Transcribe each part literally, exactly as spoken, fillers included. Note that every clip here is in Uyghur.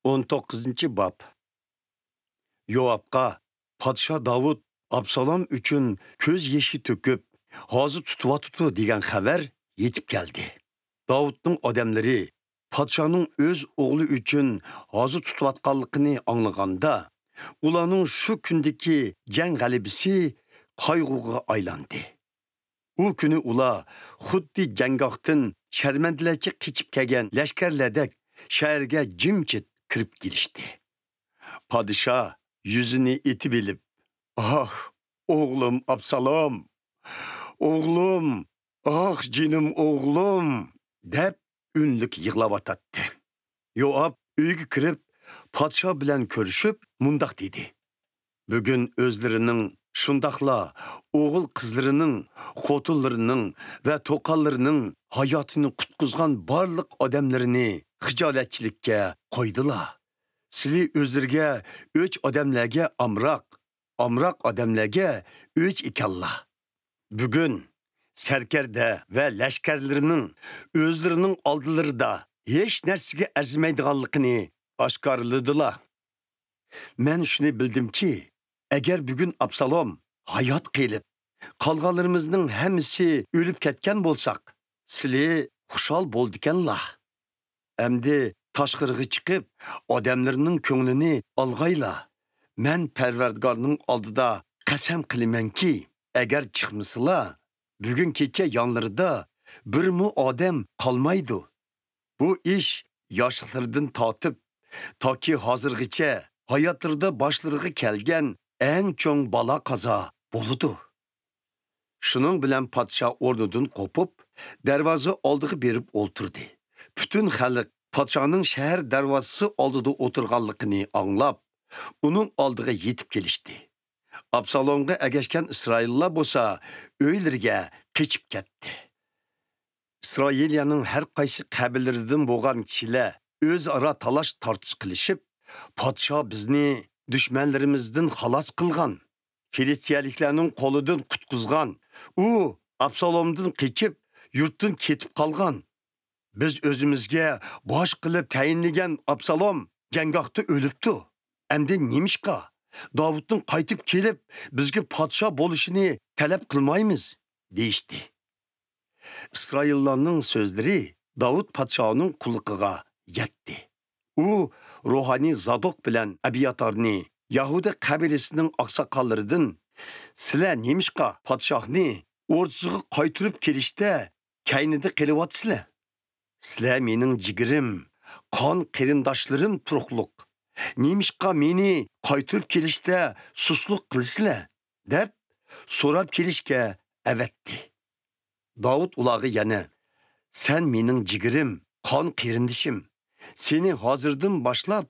ئون توققۇزىنچى باب. يوئابقا پادىشاھ داۋۇت ئابسالوم ئۈچۈن كۆز يېشى تۆكۈپ، ھازا تۇتۇۋاتىدۇ دېگەن خەۋەر يېتىپ كەلدى. داۋۇتنىڭ ئادەملىرى پادىشاھنىڭ ئۆز ئوغلى ئۈچۈن ھازا تۇتۇۋاتقانلىقىنى ئاڭلىغاندا، ئۇلارنىڭ شۇ كۈندىكى جەڭ غەلىبىسى قايغۇغا ئايلاندى. ئۇ كۈنى ئۇلار خۇددى جەڭگاھتىن شەرمەندىلەرچە قېچىپ كەلگەن لەشكەرلەردەك شەھەرگە جىمجىت كىرىپ كېلىشتى. پادىشاھ يۈزىنى ئېتىۋېلىپ، «ئاھ، ئوغلۇم ئابسالوم! ئوغلۇم! ئاھ، جېنىم ئوغلۇم!» دەپ ئۈنلۈك يىغلاۋاتاتتى. يوئاب ئۆيگە كىرىپ، پادىشاھ بىلەن كۆرۈشۈپ، مۇنداق دېدى: «بۈگۈن ئۆزلىرىنىڭ، شۇنداقلا ئوغۇل-قىزلىرىنىڭ، خوتۇنلىرىنىڭ ۋە توقاللىرىنىڭ ھاياتىنى قۇتقۇزغان بارلىق ئادەملىرىنى خىجالەتچىلىككە قويدىلا. سىلى ئۆزلىرىگە ئۆچ ئادەملەرگە ئامراق، ئامراق ئادەملەرگە ئۆچ ئىكەنلا. بۈگۈن سەركەردە ۋە لەشكەرلىرىنىڭ ئۆزلىرىنىڭ ئالدىلىرىدا ھېچ نەرسىگە ئەرزىمەيدىغانلىقىنى ئاشكارىلىدىلا. مەن شۇنى بىلدىمكى، ئەگەر بۈگۈن ئابسالوم ھايات قېلىپ، قالغانلىرىمىزنىڭ ھەممىسى ئۆلۈپ كەتكەن بولساق، سىلى خۇشال بولىدىكەنلا. ئەمدى تاشقىرىغا چىقىپ، ئادەملىرىنىڭ كۆڭلىنى ئالغايلا. مەن پەرۋەردىگارنىڭ ئالدىدا قەسەم قىلىمەنكى، ئەگەر چىقمىسىلا، بۈگۈن كېچە يانلىرىدا بىرمۇ ئادەم قالمايدۇ. بۇ ئىش ياشلىقلىرىدىن تارتىپ تاكى ھازىرغىچە ھاياتلىرىدا باشلىرىغا كەلگەن ئەڭ چوڭ بالا-قازا بولىدۇ.» شۇنىڭ بىلەن پادىشاھ ئورنىدىن قوپۇپ، دەرۋازا ئالدىغا بېرىپ ئولتۇردى. پۈتۈن خەلق پادىشاھنىڭ شەھەر دەرۋازىسى ئالدىدا ئولتۇرغانلىقىنى ئاڭلاپ، ئۇنىڭ ئالدىغا يېتىپ كېلىشتى. ئابسالومغا ئەگەشكەن ئىسرائىللار بولسا ئۆيلىرىگە قېچىپ كەتتى. ئىسرائىلىيەنىڭ ھەر قايسى قەبىلىلىرىدىن بولغان كىشىلەر ئۆزئارا تالاش-تارتىش قىلىشىپ، «پادىشاھ بىزنى دۈشمەنلىرىمىزدىن خالاس قىلغان، فىلىستىيەلىكلەرنىڭ قولىدىن قۇتقۇزغان، ئۇ ئابسالومدىن قېچىپ، يۇرتتىن كېتىپ قالغان. بىز ئۆزىمىزگە باش قىلىپ تەيىنلىگەن ئابسالوم جەڭگاھتا ئۆلۈپتۇ. ئەمدى نېمىشقا داۋۇتنىڭ قايتىپ كېلىپ، بىزگە پادىشاھ بولۇشىنى تەلەپ قىلمايمىز؟» دېيىشتى. ئىسرائىللارنىڭ سۆزلىرى داۋۇت پادىشاھنىڭ قۇلىقىغا يەتتى. ئۇ روھانىي زادوق بىلەن ئەبياتارنى، يەھۇدىي قەبىلىسىنىڭ ئاقساقاللىرىدىن، «سىلەر نېمىشقا پادىشاھنى ئوردىسىغا قايتۇرۇپ كېلىشتە كەينىدە قېلىۋاتىسىلەر؟ سىلەر مېنىڭ جىگىرىم، قان قېرىنداشلىرىم تۇرۇقلۇق. نېمىشقا مېنى قايتۇرۇپ كېلىشتە سۇسلۇق قىلىسىلەر؟» دەپ سوراپ كېلىشكە ئەۋەتتى. داۋۇت ئۇلارغا يەنە، «سەن مېنىڭ جىگىرىم، قان قېرىندىشىم. سېنى ھازىردىن باشلاپ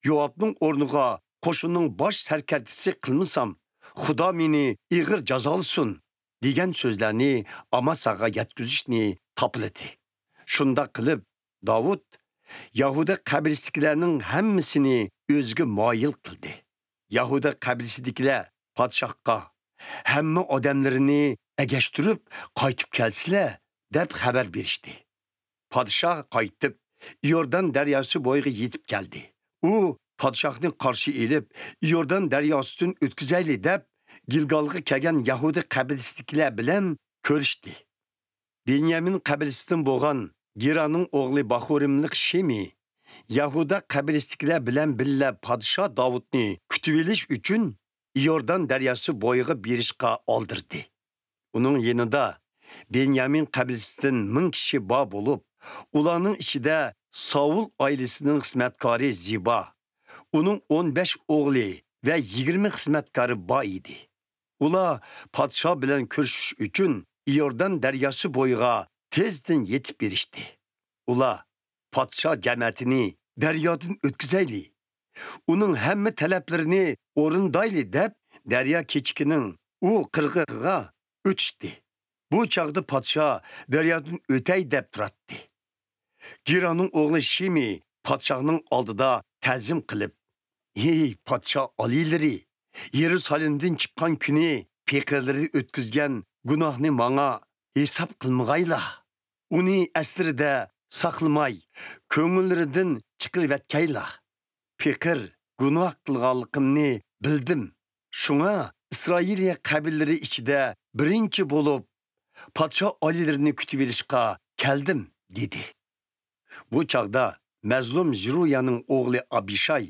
يوئابنىڭ ئورنىغا قوشۇننىڭ باش سەركەردىسى قىلمىسام، خۇدا مېنى ئېغىر جازالىسۇن» دېگەن سۆزلەرنى ئاماساغا يەتكۈزۈشنى تاپىلىدى. شۇنداق قىلىپ، داۋۇت يەھۇدىي قەبىلىسىدىكىلەرنىڭ ھەممىسىنى ئۆزىگە مايىل قىلدى. يەھۇدىي قەبىلىسىدىكىلەر پادىشاھقا، «ھەممە ئادەملىرىنى ئەگەشتۈرۈپ قايتىپ كەلسىلە» دەپ خەۋەر بېرىشتى. پادىشاھ قايتىپ، ئىيوردان دەرياسى بويىغا يېتىپ كەلدى. ئۇ پادىشاھنى قارشى ئېلىپ، ئىيوردان دەرياسىدىن ئۆتكۈزەيلى دەپ، گىلگالغا كەلگەن يەھۇدىي قەبىلىسىدىكىلەر بىلەن كۆرۈشتى. بېنيامىن قەبىلىسىدىن بولغان گېرانىڭ ئوغلى باخۇرىملىق شىمى يەھۇدا قەبىلىسىدىكىلەر بىلەن بىللە پادىشاھ داۋۇتنى كۈتۈۋېلىش ئۈچۈن ئىيوردان دەرياسى بويىغا بېرىشقا ئالدىردى. ئۇنىڭ يېنىدا بېنيامىن قەبىلىسىدىن مىڭ كىشى بار بولۇپ، ئۇلارنىڭ ئىچىدە ساۋۇل ئائىلىسىنىڭ خىزمەتكارى زىبا، ئۇنىڭ ئون بەش ئوغلى ۋە يىگىرمە خىزمەتكارى بار ئىدى. ئۇلار پادىشاھ بىلەن كۆرۈشۈش ئۈچۈن ئىيوردان دەرياسى بويىغا تېزدىن يېتىپ بېرىشتى. ئۇلار، «پادىشاھ جەمەتىنى دەريادىن ئۆتكۈزەيلى، ئۇنىڭ ھەممە تەلەپلىرىنى ئورۇندايلى» دەپ، دەريا كېچىكىنىڭ ئۇ قىرغىقىغا ئۆتۈشتى. بۇ چاغدا پادىشاھ دەريادىن ئۆتەي دەپ تۇراتتى. گېرانىڭ ئوغلى شىمى پادىشاھنىڭ ئالدىدا تەزىم قىلىپ، «ھېي، پادىشاھ ئالىيلىرى! يېرۇسالېمدىن چىققان كۈنى پېقىرلىرى ئۆتكۈزگەن گۇناھنى ماڭا ھېساب قىلمىغايلا! ئۇنى ئەسلىرىدە ساقلىماي، كۆڭۈللىرىدىن چىقىرىۋەتكەيلا!» پېقىر، گۇناھ قىلغانلىقىمنى بىلدىم. شۇڭا ئىسرائىلىيە قەبىلىلىرى ئىچىدە بىرىنچى بولۇپ، پادىشاھ ئالىيلىرىنى كۈتۈۋېلىشقا كەلدىم، دېدى. بۇ چاغدا مەزلۇم زېرۇيانىڭ ئوغلى ئابىشاي،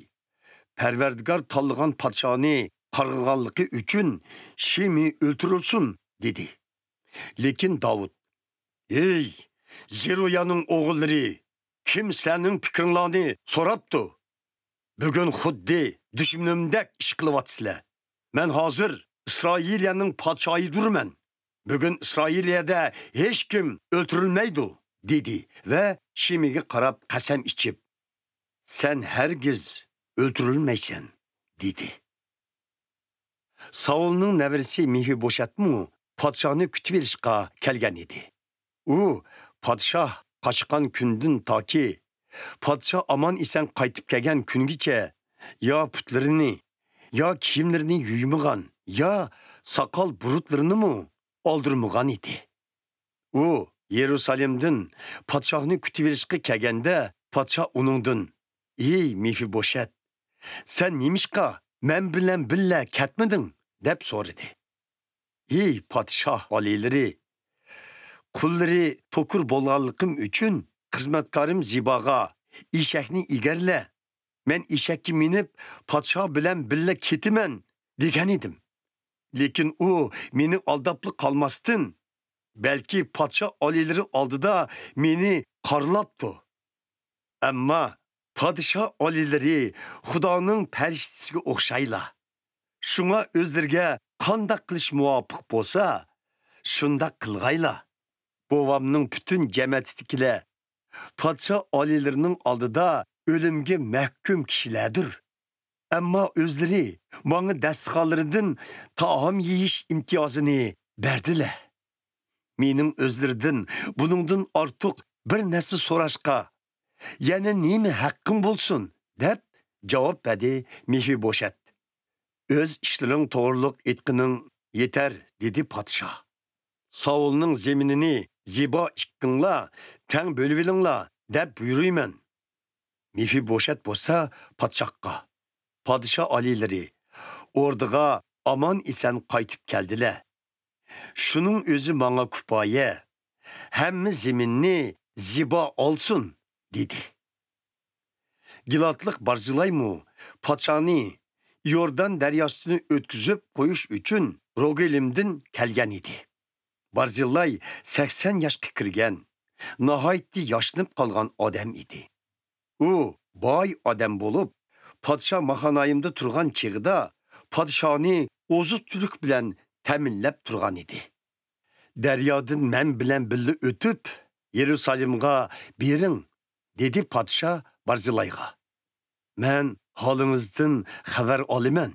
پەرۋەردىگار تاللىغان پادىشاھنى قارغىغانلىقى ئۈچۈن شىمىي ئۆلتۈرۈلسۇن، دېدى. لېكىن داۋۇت، ھېي، زېرۇيانىڭ ئوغۇللىرى، كىم سىلەرنىڭ پىكرىڭلارنى سوراپتۇ؟ بۈگۈن خۇددى دۈشمىنىمدەك ئىش قىلىۋاتىسىلەر. مەن ھازىر ئىسرائىلىيەنىڭ پادىشاھىدۇرمەن. بۈگۈن ئىسرائىلىيەدە ھېچكىم ئۆلتۈرۈلمەيدۇ، دېدى ۋە شىمىگە قاراپ قەسەم ئىچىپ، سەن ھەرگىز ئۆلتۈرۈلمەيسەن، دېدى. ساۋۇلنىڭ نەۋرىسى مېفىبوشەتمۇ پادىشاھنى كۈتۈۋېلىشقا كەلگەن ئىدى. ئۇ پادىشاھ قاچقان كۈندىن تاكى پادىشاھ ئامان-ئېسەن قايتىپ كەلگەن كۈنگىچە يا پۇتلىرىنى، يا كىيىملىرىنى يۇيمىغان، يا ساقال بۇرۇتلىرىنىمۇ ئالدۇرمىغان ئىدى. ئۇ يېرۇسالېمدىن پادىشاھنى كۈتۈۋېلىشقا كەلگەندە، پادىشاھ ئۇنىڭدىن، ئېي مېفىبوشەت، سەن نېمىشقا مەن بىلەن بىللە كەتمىدىڭ؟ دەپ سورىدى. ئېي پادىشاھ ئالىيلىرى، قۇللىرى توكۇر بولغانلىقىم ئۈچۈن خىزمەتكارىم زىباغا، ئېشەكنى ئېگەرلە، مەن ئېشەككە مىنىپ پادىشاھ بىلەن بىللە كېتىمەن، دېگەن ئىدىم. لېكىن ئۇ مېنى ئالداپلا قالماستىن، بەلكى پادىشاھ ئالىيلىرى ئالدىدا مېنى قارىلاپتۇ. ئەمما پادىشاھ ئالىيلىرى خۇدانىڭ پەرىشتىسىگە ئوخشايلا. شۇڭا ئۆزلىرىگە قانداق قىلىش مۇۋاپىق بولسا، شۇنداق قىلغايلا. بوۋامنىڭ پۈتۈن جەمەتىدىكىلەر پادىشاھ ئالىيلىرىنىڭ ئالدىدا ئۆلۈمگە مەھكۇم كىشىلەردۇر. ئەمما ئۆزلىرى ماڭا دەستىخانلىرىدىن تائام يېيىش ئىمتىيازىنى بەردىلە. مېنىڭ ئۆزلىرىدىن بۇنىڭدىن ئارتۇق بىر نەرسە سوراشقا يەنە نېمە ھەققىم بولسۇن؟ دەپ جاۋاب بەردى مېفىبوشەت. ئۆز ئىشلىرىڭ توغرۇلۇق ئېيتقىنىڭ يېتەر، دېدى پادىشاھ. ساۋۇلنىڭ زېمىنىنى زىبا ئىككىڭلار تەڭ بۆلۈۋېلىڭلار، دەپ بۇيرۇيمەن. مېفىبوشەت بولسا پادىشاھقا، پادىشاھ ئالىيلىرى ئوردىغا ئامان-ئېسەن قايتىپ كەلدىلە. شۇنىڭ ئۆزى ماڭا كۇپايە. ھەممە زېمىننى زىبا ئالسۇن، دېدى. گىلادلىق بارزىلايمۇ پادىشاھنى يوردان دەرياسىدىن ئۆتكۈزۈپ قويۇش ئۈچۈن روگېلىمدىن كەلگەن ئىدى. بارزىلاي سەكسەن ياشقا كىرگەن، ناھايىتى ياشىنىپ قالغان ئادەم ئىدى. ئۇ باي ئادەم بولۇپ، پادىشاھ ماخانايىمدا تۇرغان چېغىدا پادىشاھنى ئوزۇق-تۈلۈك بىلەن تەمىنلەپ تۇرغان ئىدى. دەريادىن مەن بىلەن بىللە ئۆتۈپ، يېرۇسالېمغا بېرىڭ، دېدى پادىشاھ بارزىلايغا. مەن ھالىڭىزدىن خەۋەر ئالىمەن.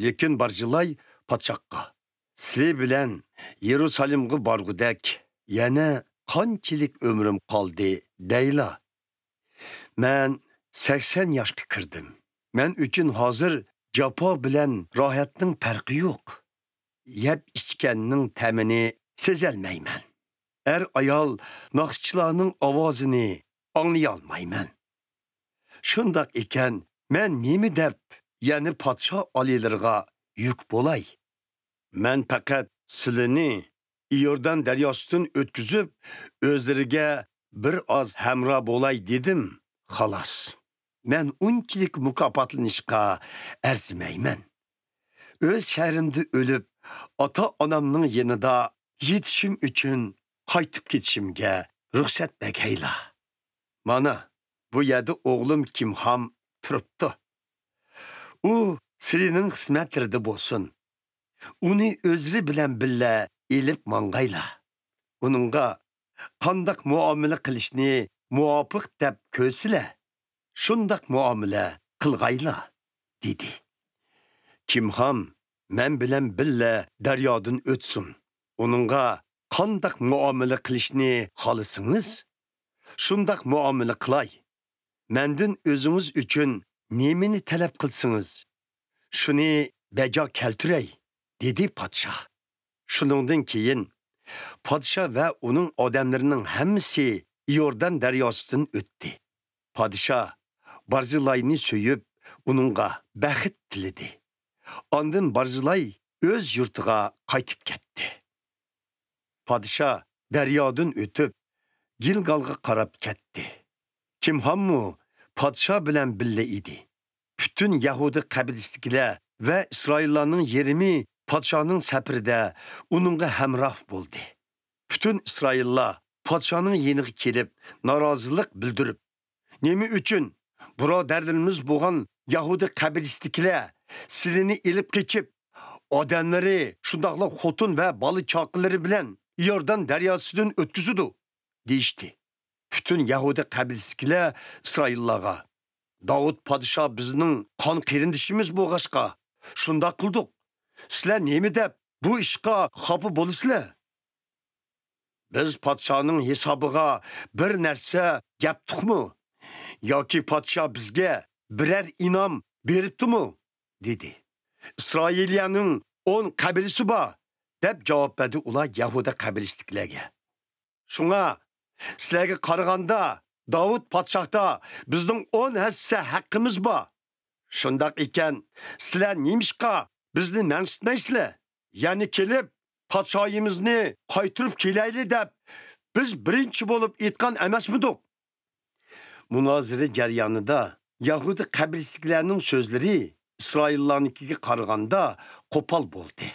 لېكىن بارزىلاي پادىشاھقا، سىلى بىلەن يېرۇسالېمغا بارغۇدەك يەنە قانچىلىك ئۆمرۈم قالدى دەيلا. مەن سەكسەن ياشقا كىردىم. مەن ئۈچۈن ھازىر جاپا بىلەن راھەتنىڭ پەرقى يوق. يەپ ئىچكەننىڭ تەمىنى سېزەلمەيمەن. ئەر-ئايال، ناخشىچىلارنىڭ ئاۋازىنى ئاڭلىيالمايمەن. شۇنداق ئىكەن، مەن نېمە دەپ يەنە پادىشاھ ئالىيلىرىغا يۈك بولاي؟ مەن پەقەت سىلىنى ئىيوردان دەرياسىدىن ئۆتكۈزۈپ، ئۆزلىرىگە بىر ئاز ھەمراھ بولاي دېدىم، خالاس. مەن ئۇنچىلىك مۇكاپاتلىنىشقا ئەرزىمەيمەن. ئۆز شەھىرىمدە ئۆلۈپ، ئاتا-ئانامنىڭ يېنىدا يېتىشىم ئۈچۈن قايتىپ كېتىشىمگە رۇخسەت بەرگەيلا. مانا، بۇ يەردە ئوغلۇم كىمھام تۇرۇپتۇ. ئۇ سىلىنىڭ خىزمەتلىرىدە بولسۇن. ئۇنى ئۆزلىرى بىلەن بىللە ئېلىپ ماڭغايلا. ئۇنىڭغا قانداق مۇئامىلە قىلىشنى مۇۋاپىق دەپ كۆرسىلە، شۇنداق مۇئامىلە قىلغايلا، دېدى. كىمھام مەن بىلەن بىللە دەريادىن ئۆتسۇن. ئۇنىڭغا قانداق مۇئامىلە قىلىشنى خالىسىڭىز، شۇنداق مۇئامىلە قىلاي. مەندىن ئۆزىڭىز ئۈچۈن نېمىنى تەلەپ قىلسىڭىز، شۇنى بەجا كەلتۈرەي، دېدى پادىشاھ. شۇنىڭدىن كېيىن پادىشاھ ۋە ئۇنىڭ ئادەملىرىنىڭ ھەممىسى ئىيوردان دەرياسىدىن ئۆتتى. پادىشاھ بارزىلاينى سۆيۈپ، ئۇنىڭغا بەخت تىلىدى. ئاندىن بارزىلاي ئۆز يۇرتىغا قايتىپ كەتتى. پادىشاھ دەريادىن ئۆتۈپ، گىلگالغا قاراپ كەتتى. كىمھاممۇ پادىشاھ بىلەن بىللە ئىدى. پۈتۈن يەھۇدىي قەبىلىسىدىكىلەر ۋە ئىسرائىللارنىڭ يېرىمى پادىشاھنىڭ سەپىرىدە ئۇنىڭغا ھەمراھ بولدى. پۈتۈن ئىسرائىللار پادىشاھنىڭ يېنىغا كېلىپ، نارازىلىق بىلدۈرۈپ، «نېمە ئۈچۈن بۇرادەرلىرىمىز بولغان يەھۇدىي قەبىلىسىدىكىلەر سىلىنى ئېلىپ قېچىپ، ئادەملىرى، شۇنداقلا خوتۇن ۋە بالا-چاقىلىرى بىلەن ئىيوردان دەرياسىدىن ئۆتكۈزىدۇ؟» دېيىشتى. پۈتۈن يەھۇدىي قەبىلىسىدىكىلەر ئىسرائىللارغا، «داۋۇت پادىشاھ بىزنىڭ قان قېرىندىشىمىز بولغاچقا، شۇنداق قىلدۇق. سىلەر نېمە دەپ بۇ ئىشقا خاپا بولىسىلەر؟ بىز پادىشاھنىڭ ھېسابىغا بىر نەرسە يەپتۇقمۇ؟ ياكى پادىشاھ بىزگە بىرەر ئىنئام بېرىپتۇمۇ؟» دېدى. «ئىسرائىلىيەنىڭ ئون قەبىلىسى بار» دەپ جاۋاب بەردى ئۇلار يەھۇدىي قەبىلىسىدىكىلەرگە. «شۇڭا سىلەرگە قارىغاندا داۋۇت پادىشاھتا بىزنىڭ ئون ھەسسە ھەققىمىز بار. شۇنداق ئىكەن، سىلەر نېمىشقا بىزنى مەنسىتمەيسىلەر؟ يەنە كېلىپ پادىشاھىمىزنى قايتۇرۇپ كېلەيلى دەپ بىز بىرىنچى بولۇپ ئېيتقان ئەمەسمىدۇق؟» مۇنازىرە جەريانىدا يەھۇدىي قەبىلىسىدىكىلەرنىڭ سۆزلىرى ئىسرائىللارنىڭكىگە قارىغاندا قوپال بولدى.